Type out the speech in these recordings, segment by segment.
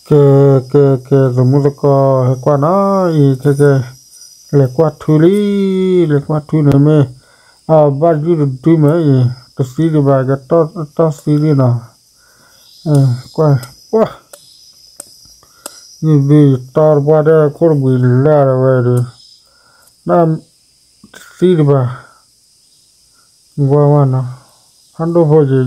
ကဲ ကဲ ကဲ သမူသကိး ဟဲကွၢ်နီၤအံၤ ခဲကဲ လဲၤကွၢ်ထူလံ လဲၤကွၢ်ထူန့ၣ်မ့ၢ် အဘၣ်ယုၢ်တဒုမ့ၢ်အံၤ တသံဒံးဘၣ် ကတီၢ်သံလံနီၤ ကွၢ် ကွၢ် ယုၢ်ဒုယတီၢ်တပှၢ်ဒဲး ခိၣ်တဘှံးလၢ်ဒီးဝဲဒီး န တသံဒံးဘၣ် ကွၢ်ဝဲနီၤ ဖးဒိၣ်ဖိက့ၤယုၢ်ဒု အိၣ်လၢ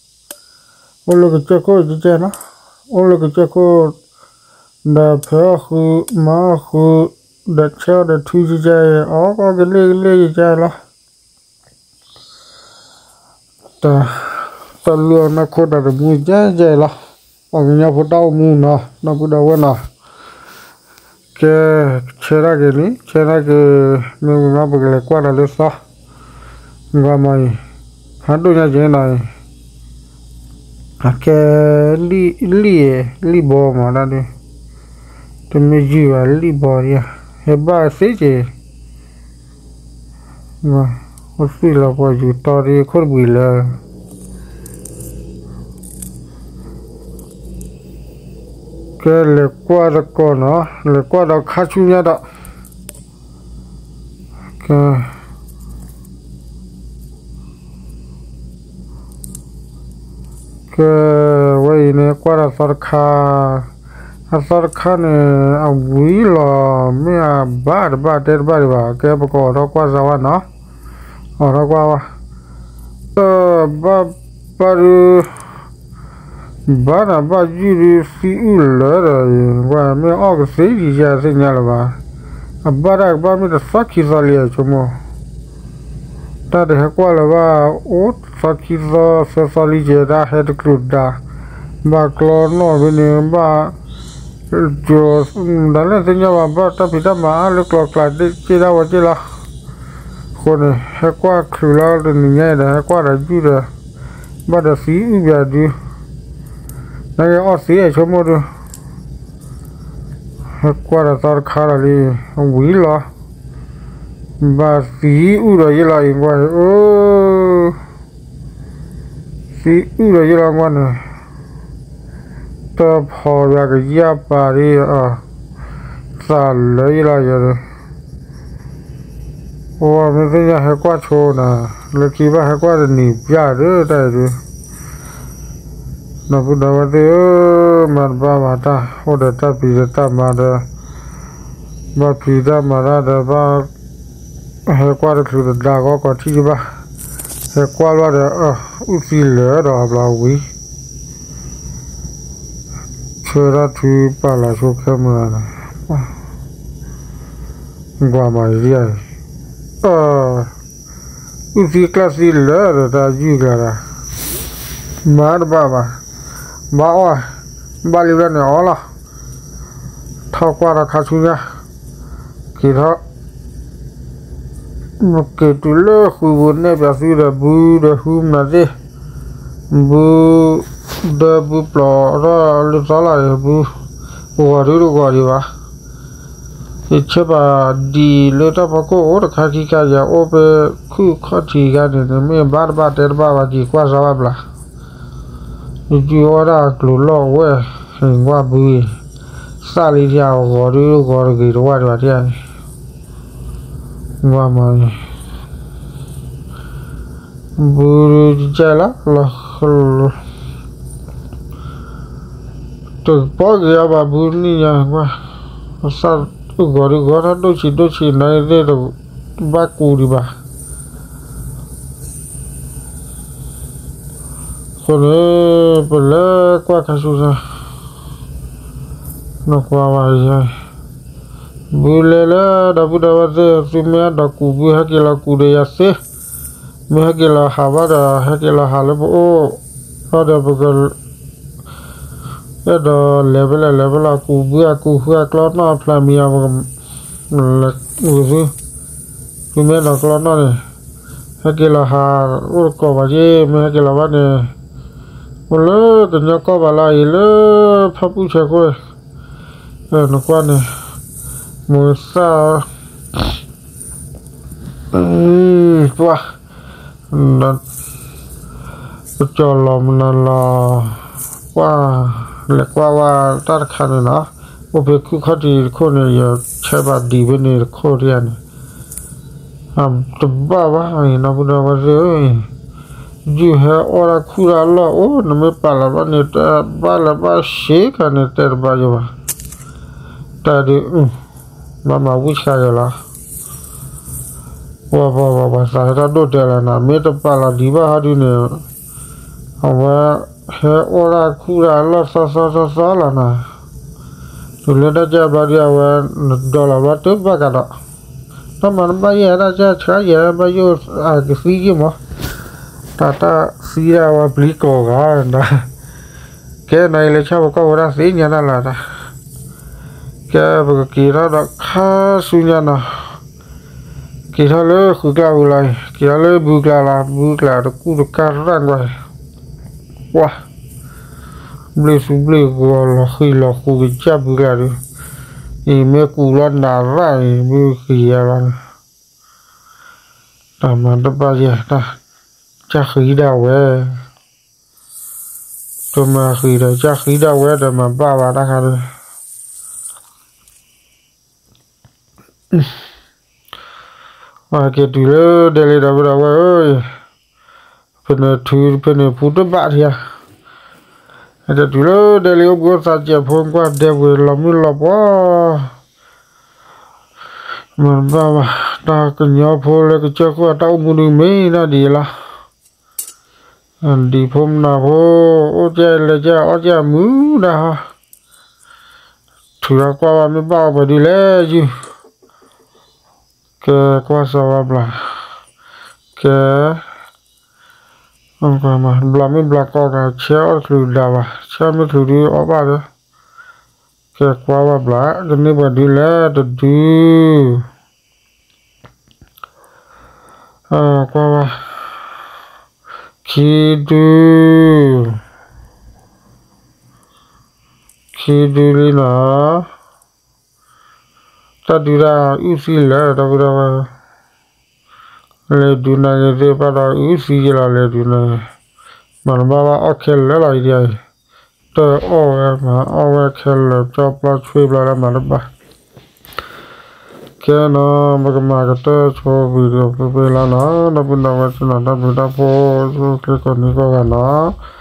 ကစၢၢ်ခိၣ်ကကဲနီၤ အိၣ်လၢကစၢၢ်ခိၣ် ဒီးဖဲအီၣ်ဃု မၤအီၣ်ဃု ဒီးဆဲးအီၣ်ဒီးထူကကဲ အီၣ်ကီၢ်ကလ့ၢ်ကလ့ၢ်ကကဲလီၤ တၢ် တၢ်လုၢ်အီၣ်နီၢ်ခိတၢ်တမူကဲကဲလီၤ ပှၤကညီဖိတၢ်အိၣ်မူနီၤ ဒီပုၢ်ဒီဝဲၢ်နီၤ ကဲ ဆဲးတၢ်က့ၤန့ၣ် ဆဲးတၢ်က့ၤ မ့ၢ်ဝံၤမးပကလဲၤကွၢ်တၢ်လၢသီ ကွၢ်မးအံၤ ဖးဒိၣ်ညါက့ၤနီၤအံၤ ကဲ လံၣ် လံၣ်ဘီမးဒၣ်ဒု တမ့ၢ်ယုၢ်ဘၣ်လံၣ်ဘီဧါ ဟဲဘၣ်သ့က့ၤ အိၣ်သံလီၤပှၤယူၤတီၤဒ်ခိၣ်တဘှံး လၢ ကဲလဲၤကွၢ်သကိးနီၤ လဲၤကွၢ်ဒီးခါဆူညါဒီး ကဲ ကဲ ဝဲအံၤန့ၣ် ကွၢ်ဒီးသီတခါ အသီတခါန့ၣ် အဝံၤလီၤ မ့ၢ်အဘၣ်တဘၣ်တဲတဘၣ်ဒံးဘၣ် ကဲပကအိးထီၣ်ကွၢ်စၢၤဝဲနီၤ အိးထီၣ်ကွၢ်ဝဲ ဘၣ်ဘၣ်ဒု ဘၣ်နၤဘၣ်ယုၢ်ဒု သံအုၣ်လၢဒီး ကွၢ်မ့ၢ်အီၣ်ကသ့ယံၤယၤသ့ၣ်ညါလၢၤဘၣ် အဘၣ်တၢ်ကဘၣ်မ့ၢ်တသီခံသီလံဆိကမိၣ် တၢ်တဟဲကွၢ်လၢၤဘၣ် အိၣ်သီခံသီသၢသီလံကဲ တၢ်ဟဲတချုးတဒါ ဘၣ်ကျီနီၣ်ဖဲန့ၣ် ဘၣ် ကၠီၤ ဒၣ်လဲၣ်သ့ၣ်ညါဘၣ် ဘၣ်တၢ်ဖံးတၢ်မၤအါလၢကျီကျး က့ၣ်ဒၣ်ဝဲက့ၣ်လီၤ အဃိန့ၣ် ဟဲကွၢ်ချုးလီၤတနံၤညါအံၤဒီး ဟဲကွၢ်ဒီးယုၢ်ဒီး ဘၣ်ဒီးသံအုၣ်ပၠးဒု နကအီၣ်သ့အဆိကမိၣ်ဒု ဟဲကွၢ်ဒီးသီတခါဒီးလံ ဝံၤလီၤ ဘၣ်သံအုၣ်ဒီးယ့ၢ်လီၤအံၤကွၢ် အၢ သံအုၣ်ဒီးယ့ၢ်လီၤကွၢ်န့ၣ် တၢ်ဖီၣ်ယၤကယၢ်ပာ်ဒ်အီၤ သးလၢယ့ၢ်လီၤယဲ အိၣ်မ့ၢ်သ့ၣ်ညါဟဲကွၢ်ဆိနၤ လၢခံဘၣ်ဟဲကွၢ်တနံၤပၠၣ်ဒီးတၢ်အံၤဒု ဒီပုၢ်ဒီဝဲၢ်သ့ၣ်ဧၢ မၤတဘၣ်ဘၣ်တၢ် အိၣ်ဒီးတၢ်ဖံးဒီးတၢ်မၤဒီး ဘၣ်ဖံးတၢ်မၤတၢ်ဒီး ဘၣ်ဟဲကွၢ်တချုးတဒါဂီၢ်ကီးထံၣ်ဘၣ် ဟဲကွၢ်ဘျီဒီး အုၣ်သံလၢာ်ဒီးအဘျီဝံၤ ဆၢထၢၣ်ထုပာ်လီၤဆိခဲမုၢ်ဂၤန့ၣ် ကွၢ်မၤယံၤအံၤ အုၣ်သံကျၢ်သံလၢာ်ဒီးတၢ်ယုၢ်ကျါဒီး မၤတဘၣ်ဘၣ် ဘၣ်အီၣ် ဘၣ်လံဘျီန့ၣ်အီၣ်လီၤ ထီၣ်ကွၢ်ဒီးခါဆူညါ က့ၤထီၣ် က့ၤတုၤလၢဃုာ်ပူၤန့ၣ် ပၠးသုဒီးဘုဒီးဟူမနုၤသ့ၣ် ဘု ဒီဘုပျီၤထီၣ်လၢသီလၢ်အံၤ ဘု ဂီၤဒုတဂီၤဒံးဘၣ် ယဆၢဘၣ်ဒံးလၢတၢ်ဖီခိၣ်အိၣ်တခါခံခါ ယအိၣ်ဖဲခုၣ်ခီၣ်ထံးခါန့ၣ် မ့ၢ်ဘၣ်တဘၣ်တဲတဘၣ်ဘၣ်က့ၤကွၢ်စၢၤဘၣ်ဘျး ယစုဝဲဒၣ်ကျိၤလီၢ်ဝဲၢ် ဟ့ၣ်ကွၢ်ဘုအံၤ သၣ်လံထံအဂီၤဒုဂီၤတဂ့ၤတဝၢ်ဒံးဘၣ်ထံၣ်န့ၣ် ကွၢ်မၤ ဘုကဲလီၤလီၤ တပီၢ်က့ၤအီၤဘၣ်ဘုနံၣ်ညါကွၢ် သၣ်ဂီၤဒုဂီၤထီၣ်ဒိၣ်ဆံးဒိၣ်ဆံးနၤသ့ၣ်တဘၣ်ကူဒံးဘၣ် အဃိန့ၣ် ပလဲၤကွၢ်ခါဆူညါ နကွၢ်ဝဲယၤ ဘုလဲၤလၢဒီပုၢ်ဒီဝဲၢ်သ့ၣ် သုမ့ၢ်အဲၣ်ဒိးကူးဘုဟဲက့ၤလီၤကူးဒီးယၤသ့, မ့ၢ်ဟဲက့ၤလီၤဟးဘၣ်ဒီး ဟဲက့ၤလီၤဟးလၢပအိၣ်, ဒီးပက အဲၣ်ဒိးလဲၤဖဲလဲၣ်လဲၤဖဲလဲၣ် ကူးဘုအကူးဃုအကျီနီၣ်အဖျါမံၤအပက လဲၤကူးသု, သုမ့ၢ်အဲၣ်ဒိးကျီနီၣ်န့ၣ် ဟဲက့ၤလီၤဟး အိၣ်တကိးဘၣ်က့ၤ မ့ၢ်ဟဲက့ၤလီၤဘၣ်န့ၣ် အိၣ်လၢကညီကီၢ်ဘၣ်လီၤအံၤ လၢဖၣ်ပူၣ်ဆဲးခိၣ် နကွၢ်န့ၣ် မုၢ်သၣ် ပှၢ် ပကၠီၤလီၤမနုၤလီၤ ပှၢ် လဲၤကွၢ်ဝဲတၢ်တခါန့ၣ်နီၤ, အိၣ်ဖဲခုၣ်ခီၣ်ထံးတခိၣ်န့ၣ် ယဆဲးဘၣ်ဒံးဖဲန့ၣ်တခိၣ်ဒံးဧါန့ၣ်, တဘၣ်ဘၣ် နီၢ်ပုၢ်ဒီဝဲၢ်သ့ၣ်ဧၢ, ယုၢ်ဟဲအီၣ်တၢ်ခူၣ်တၢ်လီၢ်အိၣ် နမ့ၢ်ပာ်လီၤဘၣ်န့ၣ် တဘၣ်လၢၤဘၣ်ဆ့ကၤန့ၣ် တဲတဘၣ်ယိၤဘၣ်, တၢ်ဒုး ဘၣ်မၤဝံၣ်ဆှးယၤလီၤ, ပှၤပှၤပှၤပှၤသးဟဲတၢ်ဒိၣ်တဲလီၤနီၤ, မ့ၢ်တပာ်လီၤဒံးဘၣ်ဟီဒုးန့ၣ်, အဝဲ ဟဲအီၣ်တၢ်ခူၣ်တၢ်လီၢ်သီသီသီသီလီၤနီၤ, တုၤလၢတၢ်ကၢဘျီဒုးအဝဲ နဒိးလီၤဘျီတဘၣ်ကဒီး, တၢ်မၤတဘၣ်ယဲၢ်တၢ်ကၢဆှးယဲၢ်ဘၣ်ယိၣ်အကသံယ့ၢ်မး, တၢ်တၢ်သံဒၣ်ဝဲပျံၤကိးဂၤဒီး, ကဲနီၤအံၤလၢဆၣ်ဖိကီၢ်ဖိတၢ်သ့ၣ်ညါတၢ်လၢတၢ် ကဲပကက့ၤထီၣ်ဒီးခါဆူညါနီၤ, က့ၤထီၣ်လၢဃုာ်ကျါပူၤလီၤအံၤ က့ၤထီၣ်လၢဘုကျါလီၤ ဘုကျါတကူၣ်တကၢ်ရၣ်ကွၢ်, ကွၢ်, ဘျ့ၣ်သူဘျ့ၣ်ဂီၤလီၤဃံၤလီၤဃူကစၢ်ဘုကျါဒုး, အံၤမ့ၢ်ကူးလီၤနးရၣ်အံၤ ဘုကယၤလီၤန့ၣ်, တၢ်မၤတဘၣ်ယဲၢ်တၢ်, ကၢ်ဃံဒၣ်ဝဲ တမၤဃံးဒီး ကၢ်ဃံဒၣ်ဝဲဒီးမၤဘၣ်ဘၣ်တၢ်ခါဒီး, ကဲတုၤလၢဒဲလံဒီပုၢ်ဒီဝဲၢ်ဧၢ, ဖဲန့ၣ်ထုးဖဲန့ၣ်ဖူတဘၣ်ထံဧါ, ကဲတုၤလၢဒဲလံအိၣ်ဘှံးအိၣ်သါစဲးဖိကွၢ်ဒဲပှ့ၤလီၤမုၢ်လီၤပှီၢ် မၤတဘၣ်ဘၣ်, တၢ်ကညီဖိလၢကစၢၢ်ခိၣ်အတၢ်အိၣ်မူဒုးမ့ၢ်ဒၣ်ဒ်အံၤလီၤ. ဒံဖိမနၤဖိ, အိၣ်ကဲလဲၤကဲအီၣ်ကဲမူဒါဟီ, ထုးဒီးကွၢ်ဘၣ်မ့ၢ်ဘၣ်အီၤပှဲၤဒုးလဲၣ်ယုၢ်, ကဲကွၢ်စီၤဝါဘျး, ကဲ ဘျးမ့ၢ်ဘျးကီကၤ ဆဲအီၣ်တချုးဒါဘၣ်, ဆဲမ့ၢ်ချုးဒုးအီၣ်ဘၣ်ဒီး, ကဲကွၢ်ဘၣ်ဘျး ကန့ၢ်ပှဲၤဒုးလဲၣ်တဒု ကွၢ်ဘၣ်, ခံဒု, ခံဒုလံနီၤ, တၢ်ဒုးတၢ်အုၣ်သံလၢာ် ဒီပုၢ်ဒီဝဲၢ်, လဲၤဒုးနၤဂ့ၤသ့ၣ်တဖၣ်ဒီးအုၣ်သံယဲလီၤ လဲၤဒုးနၤဂ့ၤ, မၤတဘၣ်ဘၣ်အီၣ်ခဲလၢာ်လီၤအံၤဒ်အံၤ, တၢ်အီၣ်ဝဲမၤအီၣ်ဝဲခဲလၢာ် ကၠီပျီဆွ့ပျီလၢမၤတဘၣ် ကဲနီၤ ပကမၤကတၢၢ်ဆိဝံၤဒီး ပပ့ၤလီၤနီၤ ဒီပုၢ်ဒီဝဲၢ်သ့ၣ်နီၤတၢ်ဘျုးတၢ်ဖှိၣ် ဆူခရံာ်ကိးနံၤကိးဂၤနီၤ